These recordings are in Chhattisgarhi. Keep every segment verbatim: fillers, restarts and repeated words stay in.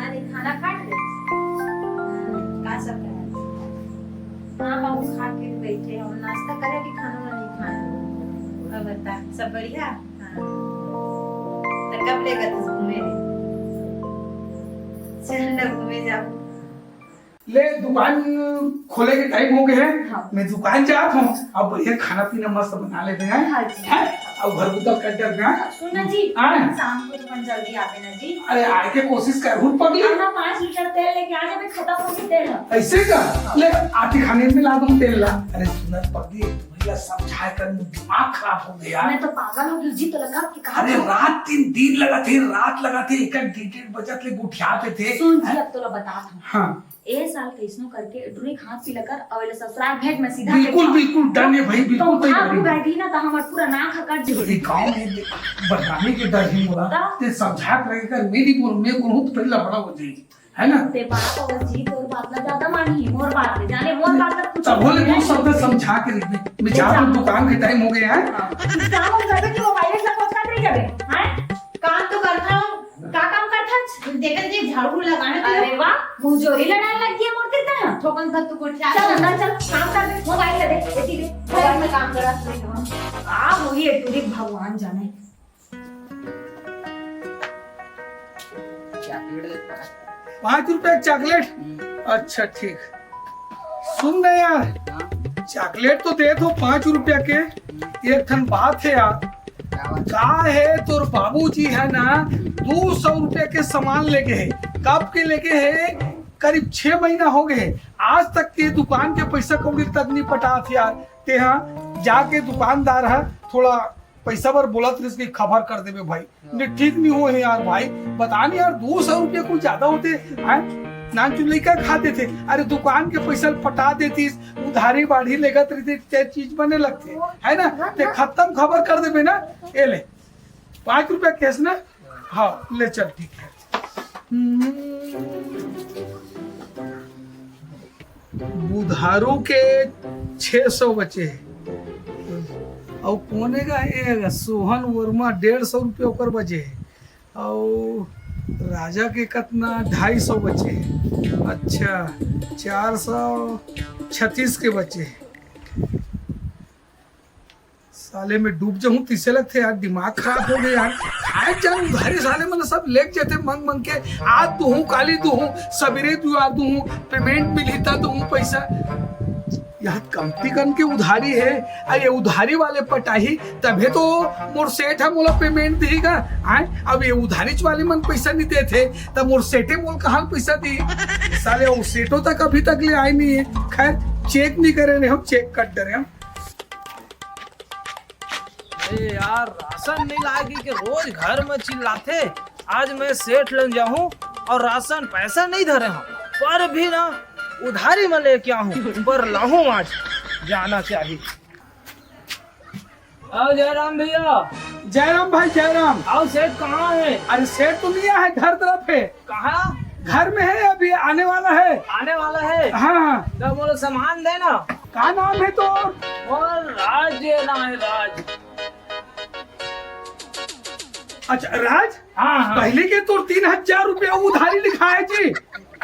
अरे, खाना खा ले। का सब खाए? हाँ बाबू, खा के बैठे हम। नाश्ता करे कि खाना वाना नहीं खाए? अब बता, सब बढ़िया? हाँ। तो कब लेगा तू घूमे रे? चल ना, घूमे जाओ। ले, दुकान खोले के टाइम हो गए है। हाँ। मैं दुकान जात हूँ, अब बढ़िया खाना पीना मस्त बना लेते हैं। हाँ जी। हैं? अब घर उधर कर जाते हैं। सुन ना जी, हाँ। शाम को तो अपन जल्दी आवे ना जी। अरे, आए के कोशिश कर, हूँ पगली। हाँ, पाँच लीटर तेल लेके आ जाबे, खत्म हो गई तेल। ऐसे का? हाँ। ले, आती खाने में ला दूँ तेल ला। अरे सुन ना पगली, भैया समझाए कर दिमाग खराब हो गया। मैं तो पागल हो गई जी, तो लगा कि कहा अरे रात दिन दिन लगा थे, रात लगा थे, एक एक डेढ़ डेढ़ बजत ले गुठियाते थे। सुन जी, हैं? अब तो ला बता था। हाँ। ए साल कइसनो करके टुरी खांस पी लकर अउ एला ससुराल भेज में सीधा बिल्कुल, बिल्कुल done है भाई, बिल्कुल तो तैयारी। भागू बैठी ना, तो हमर पूरा नाक ह कट ये जाई। गाँव में दे-, बदनामी के डर ही मोला। का? ते समझा के रखे कर, मैं नहीं बोलूँ, मैं बोलूँ तो फिर लफड़ा हो जाएगी, है ना? ते बाप अउ जी तोर बात ला ज्यादा मानी, मोर बात ले जाने, मोर बात ला कुछ तब बोले नहीं तू है। शब्द समझा के रख दे। मैं जा रहा हूँ, दुकान के टाइम हो गया है। हाँ। काम हम करबे कि वो वायरस ला पोंछत रह जाबे, हैं? काम तो करता हूँ, का काम करथस? देखत जी, झाड़ू लगाना तो अरे वाह, मुंहजोरी लड़ाई लग गई है मोर तीर तैं। थोकन तक तू गोठिया चल अंदर चल, काम कर दे, मोबाइल दे दे, एती दे, मोबाइल में काम करा। आ वही है टूरी, भगवान जाने। चॉकलेट दे पाँच। पाँच रुपया के चॉकलेट? हम्म। अच्छा ठीक। सुन ना यार, हाँ? चॉकलेट तो दे दो पाँच रुपया के। हम्म। एक ठन बात है यार, का है तोर बाबूजी है ना, दो सौ रुपया के सामान लेके है, कब के लेके है, करीब छह महीना हो गए है, आज तक के दुकान के पैसा कौड़ी तक नहीं पटात यार। ते हाँ जाके दुकानदार है थोड़ा पैसा बर बोलत रहिस कि खबर कर देबे भाई, ने ठीक नहीं हो है यार भाई, बता नहीं यार, दो सौ रुपया कुछ ज्यादा होते हैं, नान चुन लइका खा देते, अरे दुकान के पैसा पटा देतीस, उधारी बाढ़ी लेगत रहिते, ते चीज बने लगते, है ना? ते खत्म खबर कर देबे ना, ये ले, पाँच रुपया कैश ना, हाँ, ले चल, ठीक है। हम्म, बुधारू के छह सौ बचे हे, अउ कोने का ये सोहन वर्मा डेढ़ सौ रुपया ओकर बचे हे, अउ राजा के कतना ढाई सौ बचे हे। अच्छा, चार सौ छत्तीस के बचे हे। साले मैं डूब जाहूं तइसे लगथे यार, दिमाग खराब हो गया यार। खाए जान उधारी साले मन सब लेके जाथे मंग मंग के, आज दूहूं, काली दूहूं, सबेरे दुआ दूहूं, पेमेंट मिलही त दूहूं पैसा। यार कमती कन के उधारी हे, आ ये उधारी वाले पटाही तभे तो मोर सेठ ह मोला पेमेंट दिही गा। आय, अब ये उधारीच वाले मन पैसा नहीं देथे त मोर सेठे मोला कहाँ पैसा दिही? साले वो सेठो तक अभी तक ले आए नहीं है। खैर चेक नहीं करे रहे हम, चेक कट डरे हम। अरे यार, राशन नहीं लागी के रोज घर में चिल्लाथे। आज मैं सेठ लन जाहूं अउ राशन पैसा नहीं धरे हूं, पर भी ना उधारी में लेके आहूं, पर लाहूं आज, जाना चाहिए। आओ जयराम भैया। जयराम भाई, जयराम। आओ सेठ, कहाँ है? अरे सेठ तो नहीं आया है, घर तरफ है। कहाँ? घर में है, अभी आने वाला है। आने वाला है? हाँ, हाँ। तो बोलो सामान देना। का नाम है तोर? और राज ये नाम है, राज। अच्छा राज। हाँ, हाँ। पहले के तोर तीन हजार रुपया उधारी लिखा है जी।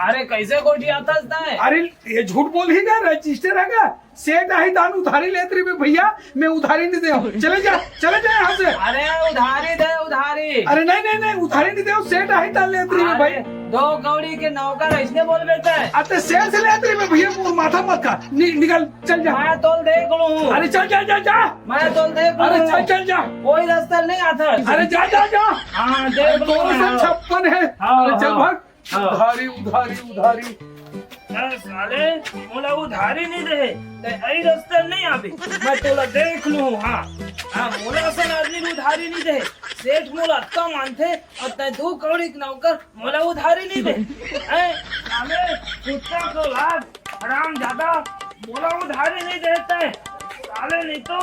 अरे कैसे गोठियाथस तैं? अरे ये झूठ बोलही गा, रजिस्टर है गा। सेठ आही तान उधारी लेत रहिबे भैया, मैं उधारी नहीं देव। चले जा, चले जा यहाँ से। अरे उधारी दे, उधारी। अरे नहीं, नहीं, नहीं, उधारी नहीं देव, सेठ आही तान लेत रहिबे भाई। अरे दो कौड़ी के नौकर ऐसने बोलबे तैं। अरे सेठ से लेत रहिबे भैया, मोर माथा मत खा। नि-, निकल, चल जा। मैं तोल देख लूँ। अरे चल जा, जा, जा। मैं तोल देख लूँ। अरे चल, चल जा। कोई रास्ता नहीं आता। अरे जा, जा, जा। हाँ, देख अरे लूँ दोनों मैं। से छप्पन है। हाँ, अरे चल हाँ। भाग। हाँ। उधारी, उधारी, उधारी। अरे साले, मोला उधारी नहीं दे, तैं हई रास्ता नहीं आबे। मैं तोला देख लूँ, हाँ। हाँ, मोला असन आदमी उधारी नहीं दे। सेठ मोला अतका मानथे, अउ तैं दू कौड़ी के नौकर मोला उधारी नहीं दे। हैं? साले, कुत्ता के औलाद, हरामजादा, मोला उधारी नहीं देता है। साले नहीं तो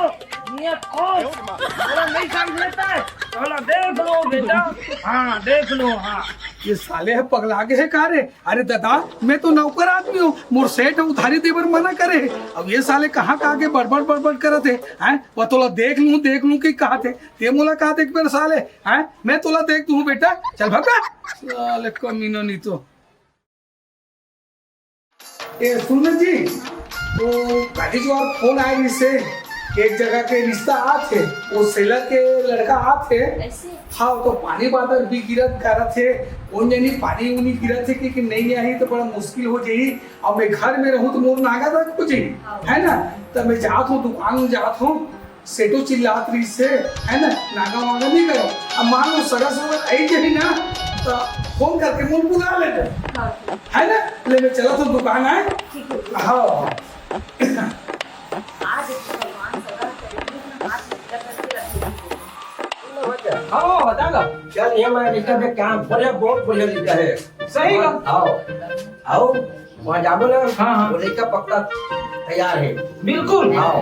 नियत खोस, मोला नहीं समझ लेता है। तोला देख लूँ बेटा, हाँ देख लूँ, हाँ। ये साले ह पगला गे हे का रे? अरे दादा, मैं तो नौकर आदमी हूँ, मोर सेठ उधारी दे बर मना करे हे। अब ये साले कहाँ का आगे बड़बड़ बड़बड़ करत हे, हैं? वो तोला देख लूँ, देख लूँ कि कहा थे, ते मोला कहा देख मेरे साले, हैं? मैं तोला देख दूँ बेटा, चल भाग बे। साले कमीना नहीं तो। ए, सुन ना जी, वो काली जी और फोन आए रहिस हे, एक जगह के रिश्ता आत हे, वो सेलर के लड़का आत हे। ऐसे? हाँ, तो पानी बादर भी गिरत करत हे, कोन जानी पानी उनी गिरत हे कि, कि नहीं आही तो बड़ा मुश्किल हो जाही। अब मैं घर में रहूँ तो मोर नागा तक हो जाही, हाँ। है ना? तो मैं जात हूँ, दुकान में जात हूँ, सेठो चिल्लात रहिस हे, है ना, नागा वागा नहीं करो। अब मान लो सगा सगा आई जाही ना, तो फोन करके मोर बुला लेते, हाँ। है ना? ले मैं चला तो दुकान आए। ठीक है। हाँ। आज भगवान सदा करेंगे ना, हाथ में लगा करके रखेंगे। हाँ, बता दो। चल, ये मैं लिखा दे क्या? बढ़िया, बहुत बढ़िया लिखा है। सही का? आओ, आओ। वहाँ जाबो ना, हाँ, हाँ। वो लड़का पक्का तैयार है। बिल्कुल। हाँ।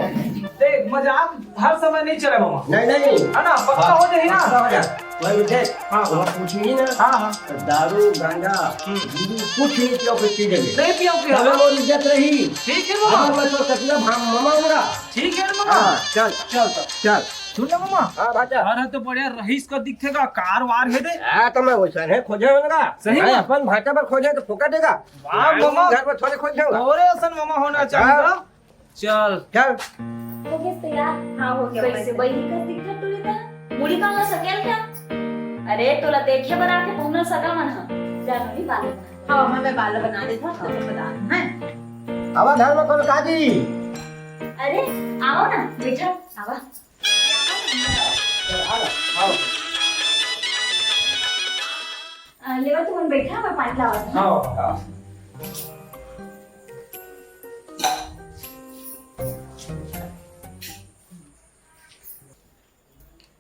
देख, मजाक हर समय नहीं चले, मामा। नहीं, नहीं। है ना? पक्का हाँ, हो जाए ना? पक्का हो जाए। वही देख, हाँ। वहाँ पूछेंगे ना, हाँ, हाँ। तो दारू, गांजा, हम्म। बीड़ी कुछ नहीं पियो, कुछ पी लेंगे। नहीं पियो, पियो। तब वो इज्जत रही। ठीक है, मामा। अगर मैं तो सचला भाम-, मामा हमारा। ठीक है, मामा। हाँ, चल। चल, चल। चल। सुन ना, मामा। हाँ, भाचा। अरे, तो बढ़िया रईस का दिखेगा, कार वार है दे। हाँ, तो मैं वैसा नहीं खोजे होगा। सही मैं में? अपन भाचा पर खोजे तो फुका देगा। वाह, मैं मामा। घर पर थोड़े खोज जाऊंगा। तोरे असन मामा होना अच्छा। चाहिए। चल। चल। हो गया तैयार? हाँ, हो गया। कैसे बहिनी कस दिखत तू इधर? मुड़ी का ना सकेल क्या? अरे, तोला देखे बर आके पहुना सगा मन ह। जा नोनी, बाल बना। हाँ, मैं, मैं बाल बना देता हूँ, तब बता दूँ, हैं? आवा घर में कौन काजी? अरे, आओ ना, बैठा, आवा। अ, लेवा, तुमन बैठा, मैं पानी लावत हूँ। हाँ, हाँ।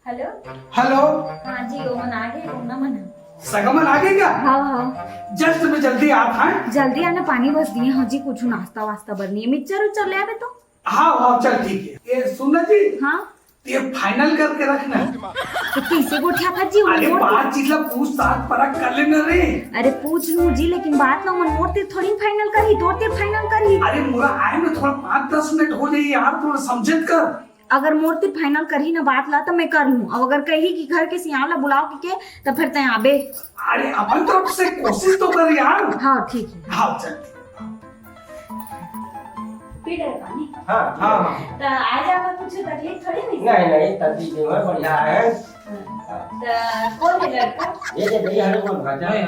हेलो। हेलो। हाँ जी, ओमन आ गे, कोना मन। सगा मन आ गे क्या? हाँ, हाँ। जल्द में जल्दी आप, हाँ? जल्दी आना, पानी बस दिए, हाँ जी, कुछ नाश्ता वास्ता बर नहीं है, मिक्सचर उच्चर ले आवे तो। हाँ, हाँ, चल ठीक है। ये सुन ना जी। हाँ। ये फाइनल करके रखना। तो कैसे गोठिया था जी, अरे, बात चीज ला पूछताछ परख कर लेना रे। अरे, पूछ लूँ जी, लेकिन बात ना मन मोर तीर थोड़ी फाइनल करही, तोर तीर फाइनल करही। अरे, मोला आए में थोड़ा पाँच दस मिनट हो जाही यार, थोड़ा समझत कर। अगर मोर तीर फाइनल करही ना बात ला, तो मैं कर लूँ। अब अगर कही कि घर के सियान ला बुलाओ कि के, तो फिर तैं आबे। अरे, अपन तरफ से कोशिश तो कर यार। हाँ, ठीक है। हाँ, चल। पी ले पानी। हाँ, हाँ, हाँ। तो आज आपका कुछ तकलीफ थोड़ी हुई? नहीं, नहीं, तकलीफ नहीं है, बढ़िया है। हाँ। तो कौन है लड़का? ये दे, भैया, हमें कौन भांचा है?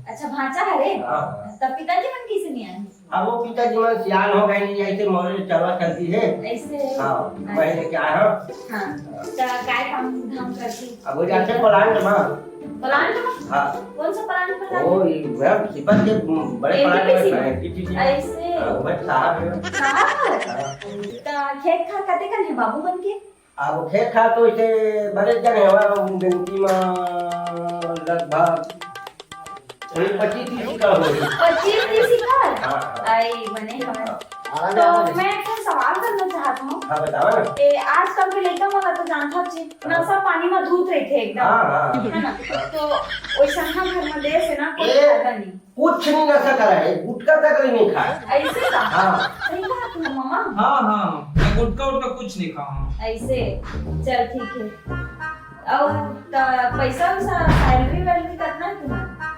अच्छा, भांचा है रे? हाँ, हाँ। तो पिताजी मन कैसे नहीं आए? अब वो पिताजी मन सियान हो गए, नहीं आए थे, मोरे चलवा चलती है। ऐसे? हाँ, मैं लेके आया हूँ। हाँ। तो काय काम धाम करती? अब वो जाते प्लांट में। प्लांट में? हाँ। कौन सा प्लांट में? वो, ये, मैम, सिपत के बड़े प्लांट में एनटीपीसी में? है, एनटीपीसी में। ऐसे? हाँ, वो साहब है। साहब? हाँ। तो खेत खार कते कन है बाबू मन के? अब खेत खार तो इसे बड़े जगह है, हमारा गिनती में लगभग वही पच्चीस तीस एकड़ होही। पच्चीस तीस एकड़? हाँ, हाँ। आई, बने हवय। हाँ, तो आराम से। मैं एक ठो सवाल करना चाहत हूँ। हाँ, बताओ ना। ए, आजकल के लइका मन ला तो जानथव जी, हाँ। नशा पानी में धुत रहिथे एकदम। हाँ, हाँ। है ना? तो वैसा घर में देश है ना, कोई ए, फायदा नहीं। कुछ नहीं नशा करा है, गुटखा तक नहीं खाया। ऐसे का? हाँ। सही कहा तू, मामा। हाँ, हाँ, मैं गुटखा उटखा कुछ नहीं खाया हूँ। ऐसे, चल ठीक है। अउ त पैसा वैसा, सैलरी वैलरी कितना है तुम्हारा?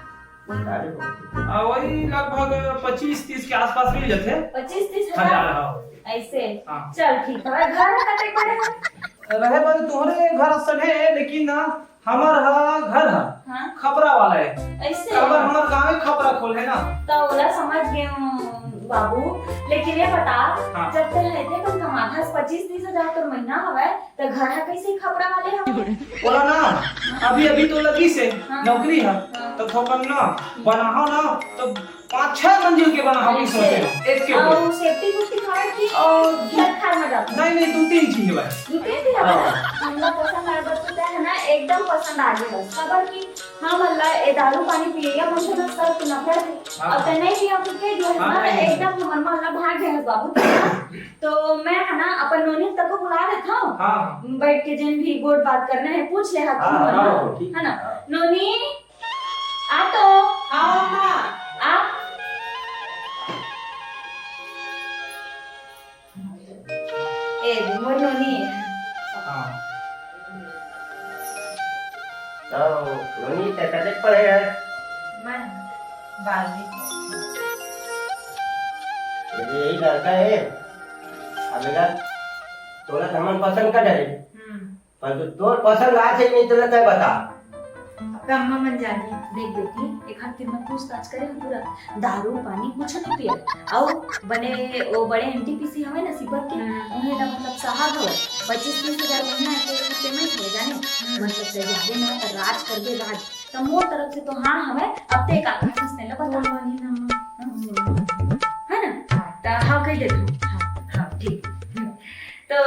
आ, वही लगभग पच्चीस तीस के आसपास मिल जाते हैं। पच्चीस तीस हजार? हजार, हाँ। ऐसे? हाँ। चल ठीक है। घर है कते बड़े है? रहे बर तुम्हारे घर सगे है, लेकिन ना, हमर हा घर हा हाँ। खपरा वाला है। ऐसे? काबर हमर गाँव में खपरा खोल है ना। त ओला समझ गे हूँ बाबू, लेकिन ये बता, हाँ। जब ते रहते कम कमाथस पच्चीस तीस हजार तोर महीना हवय, त घर हा कैसे खपरा वाले हवय? बोला ना, अभी अभी तो लगी से हाँ। नौकरी है, हाँ। तो थोकन ना बनाओ ना, तो पाँच छह मंजिल के बना हम ऐसे। सोचे हैं, एक के ऊपर। और सेफ्टी कुफ्टी खाए कि और खेत खाए में जाता? नहीं, नहीं, दो तीन चीज है भाई। दो तीन चीज है हाँ। भाई। हमला पसंद आए बस तो क्या है ना, एकदम पसंद आ गया बस। खबर कि हम अल्लाह ए दारू पानी पिए या मुझे ना सर की नफरत है। हाँ। और तने भी हम के जो है हाँ, ना, नहीं, नहीं। एकदम हमर मन ला भाग गए बाबू। तो मैं है ना अपन नोनी तक को बुला देता हूँ। हाँ। बैठ के जिन भी गोट बात करना है पूछ ले हाँ, हाँ, हाँ, ठीक है ना। हाँ। नोनी। आ तो। आओ अम्मा। आ। ए, मोर नोनी। हाँ। तो नोनी, ते कतेक पढ़े है? मैं बारहवीं। यही लड़का है। अब बेटा, तोला तो हमन पसंद कर डरे, हम्म। पर तो तोर पसंद आथे नहीं, तोला तय बता। अब अम्मा मन जानी। देख बेटी, एक हाथ तीर में पूछताछ करे, हम पूरा दारू पानी कुछ नहीं पिए। अउ बने वो बड़े एनटीपीसी हवे ना सिबर के, हम्म। उन्हें ना मतलब साहब हवे, पच्चीस तीस हजार महीना के पेमेंट हो जाने। हम्म। मतलब तैयारी में तो राज कर दे राज। तो मोर तरफ से तो हाँ हवे, अब ते का कर सकते हैं, बता। बोल वाली ना। है ना? तो हाँ कह देते हैं। हाँ, हाँ, ठीक। तो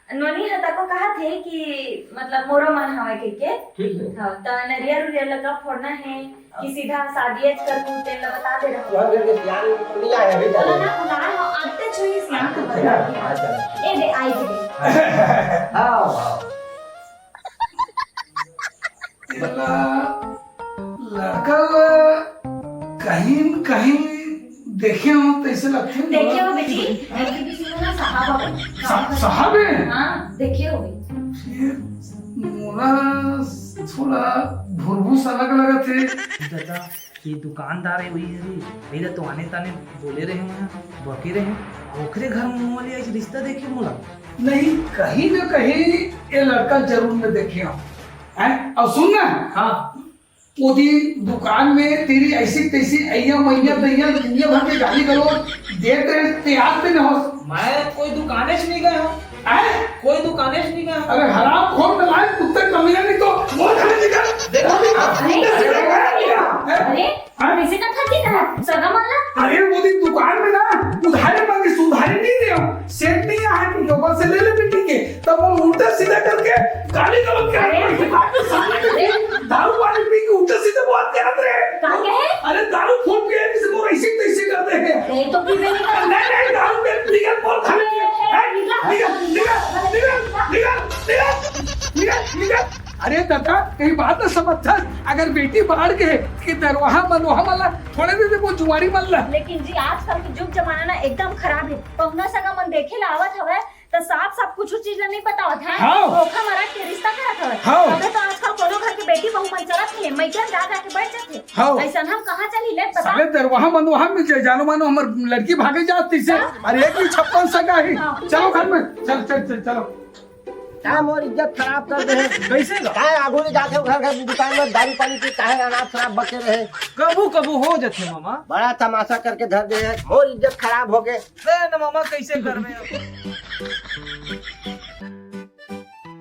नोनी ह तको कहा थे कि मतलब मोरो मन हवे कह के। ठीक है। हाँ, तो नरियर उरियर लगा फोड़ना है कि सीधा शादी कर तू तेल बता दे रहा। वहाँ करके सियान नहीं आया अभी बोला तक। ना, बुलाए हो, आते छुई सियान को अच्छा, बता। अच्छा। ए दे, आई दे। हाँ, हाँ। एला लड़का ला कहीं न कहीं देखे हो तैसे लगथे मोला। देखे हो बेटी, एनटीपीसी में ना साहब हो। सा-, साहब है? हाँ, देखे हो। फिर मोला थोड़ा भुरभुस अलग लगत है। दादा, ये दुकानदार है, वही है रे। पहले तो आने ताने बोले रहे हैं, बके रहे हैं। ओकरे घर में मोला आज रिश्ता देखे मोला। नहीं, कहीं ना कहीं ये लड़का जरूर मैं देखे हूँ। हैं? और सुन ना, हाँ। ओदी दुकान में तेरी ऐसी तैसी अइया मैया दैया दुनिया भर के गाली गलौज देत रहे, ते याद भी न हो। मैं कोई दुकाने से नहीं गया हूँ। हैं? कोई दुकाने से नहीं गया हूँ। अरे हराम खोर, नालायक कुत्ते, कमीना, नहीं तो वो घर निकल। देखो, देखो। अरे, अरे, अरे, हैं? अरे, हाँ? कैसे कथा की तरह सगा माला? अरे, वो दिन दुकान में ना उधारी मांगी, उधारी नहीं दे, सेठ नहीं आया, कि लोगों से ले ले बेटी के। तब वो उल्टा सीधा करके गाली गलौज कर रहे हैं। दुकान के सामने बैठी, दारू पानी पी के उल्टा सीधा बात कर रहे हैं। का कहे? अरे, दारू फूल पिया, किसी को ऐसे तैसे कर रहे हैं। नहीं तो पी लेंगे। नहीं, नहीं, दारू पी, पी के बोल खा लेंगे। ए, ए, हैं? निकल, निकल, निकल, निकल, निकल, निकल, निकल, निकल। अरे दादा, कहीं बात ना समझ था। अगर बेटी बाहर के है, कि दरवाहा मन वहाँ वाला थोड़े दे दे, वो जुआरी मन ला। लेकिन जी, आजकल के जुग जमाना ना एकदम खराब है। पहुना सगा मन देखे ला आवत हवय, त साफ साफ कुछ चीज ला नहीं बतावत है। हाँ। धोखा मारा के रिश्ता करत हवय। हाँ। अबे तो आजकल कोनो घर के बेटी बहू मन चलत नहीं, मैके जा जाके बैठ जाथे। हाँ। ऐसन हम कहाँ चली ले बता? साले दरवाहा मन वहाँ मिल जाए, जानो मानो हमर लड़की भागे जात तैसे। हाँ। अरे एक ही छप्पन सगा ही। हाँ। चलो घर में, चल, चल, चल, चलो। काय मोर इज्जत खराब कर दे हे? कैसे का? काय आगू ले जाके घर घर दुकान में दारू पानी पी, काहे अनाप शराब बके रहे? कभू कभू हो जाथे मामा। बड़ा तमाशा करके धर दे हे, मोर इज्जत खराब हो गए। दे न मामा, कैसे करबे अब?